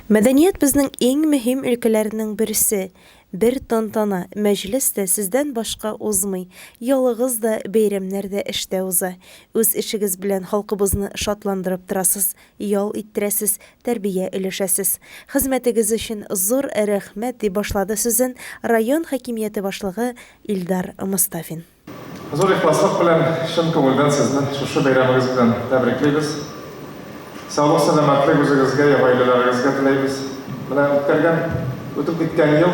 Мәдәният безнең иң мөһим өлкәләрнең берсе. Бер тантана, мәҗлес тә сездән башка узмый. Ялыгыз да, бәйрәмнәр дә эштә уза. Үз эшегез белән халкыбызны шатландырып торасыз, ял иттерәсез, тәрбия өләшәсез. Хезмәтегез өчен зур рәхмәт, дип башлады сүзен район хакимияте башлыгы Илдар Мостафин. Зур ихласлык белән, чын күңелдән сезне шушы бәйрәмегез белән тәбриклибез. Саулык-сәламәтлек үзегезгә, гаиләләрегезгә теләйбез. Менә үткәргән, үтеп киткән ел,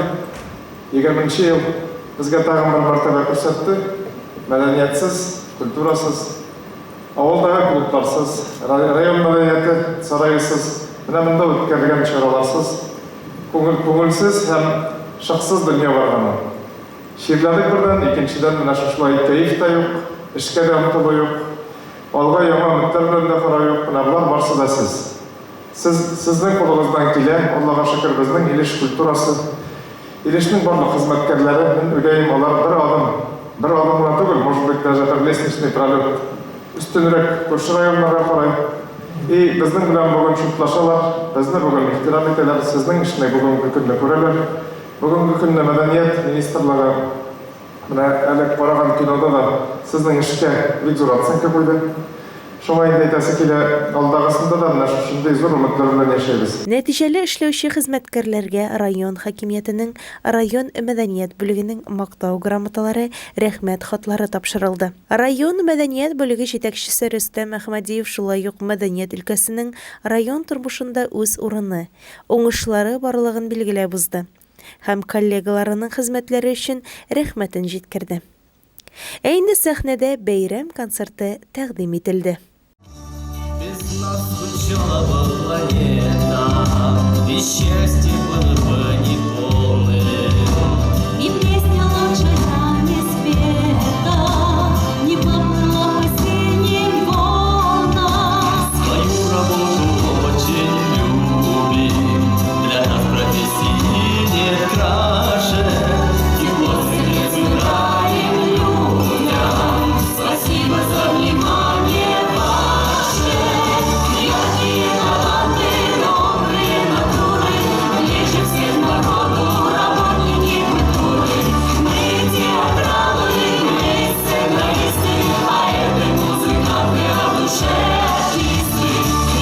егерменче ел безгә тагын бер мәртәбә күрсәтте, мәдәниятсез, культурасыз, авылдагы клубларсыз, район мәдәнияте сараесыз, менә монда үткәрелгән чараларсыз күңел, күңелсез һәм шыксыз дөнья барганын. Чирләдек бердән, икенчедән, менә шушылай кәеф тә юк, эшкә дә омтылу юк, алга яңа өметләр белән дә карау юк, менә болар барсы да сез. Сез, сезнең кулыгыздан килә, Аллага шөкер, безнең Илеш культурасы, Илешнең барлык хезмәткәрләре, мин уйлаем, алар бер адым, бер адым гына түгел, может быть, даже бер лестничный пролет өстенрәк күрше районнарга карай. И безнең белән бүген чутлашалар, безне бүген ихтирам итәләр, сезнең эшне бүгенге көнне күрәләр. Бүгенге көнне Мәдәният министрлыгы менә әле караган кинода да сезнең эшкә бик зур оценка куйды. Шуңа инде әйтәсе килә, алдагысында да менә шушындый зур өметләр белән яшәйбез. Нәтиҗәле эшләүче хезмәткәрләргә район хакимиятенең, район мәдәният бүлегенең Мактау грамоталары, Рәхмәт хатлары тапшырылды. Район мәдәният бүлеге җитәкчесе Рөстәм Әхмәдиев шулай ук мәдәният өлкәсенең район тормышында үз урыны, уңышлары барлыгын билгеләп узды һәм коллегаларының хезмәтләре өчен рәхмәтен җиткерде. Ә инде сәхнәдә бәйрәм концерты тәкъдим ителде. Без нас скучала планета, И счастье было бы неполным. И песня лучшая не спета, Не поплыла по синим волнам. Свою работу очень любим, Для нас профессии нет краше. Тепло сердец дарим людям, Спасибо за внимание ваше. Яркие таланты, добрые натуры, Ближе всех народу работники культуры. Мы театралы, мы сценаристы, поэты, музыканты, а в душе артисты.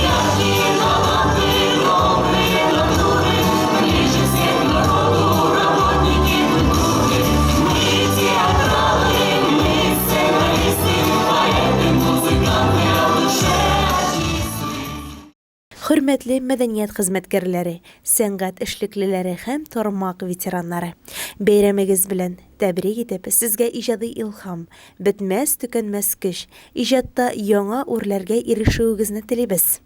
Яркие таланты, добрые натуры, Ближе всех народу работники культуры. Мы театралы, мы сценаристы, поэты, музыканты, а в душе артисты. Хөрмәтле мәдәният хезмәткәрләре, сәнгать эшлеклеләре һәм тармак ветераннары! Бәйрәмегез белән тәбрик итеп, сезгә иҗади илһам, бетмәс-төкәнмәс көч, иҗатта яңа үрләргә ирешүегезне телибез!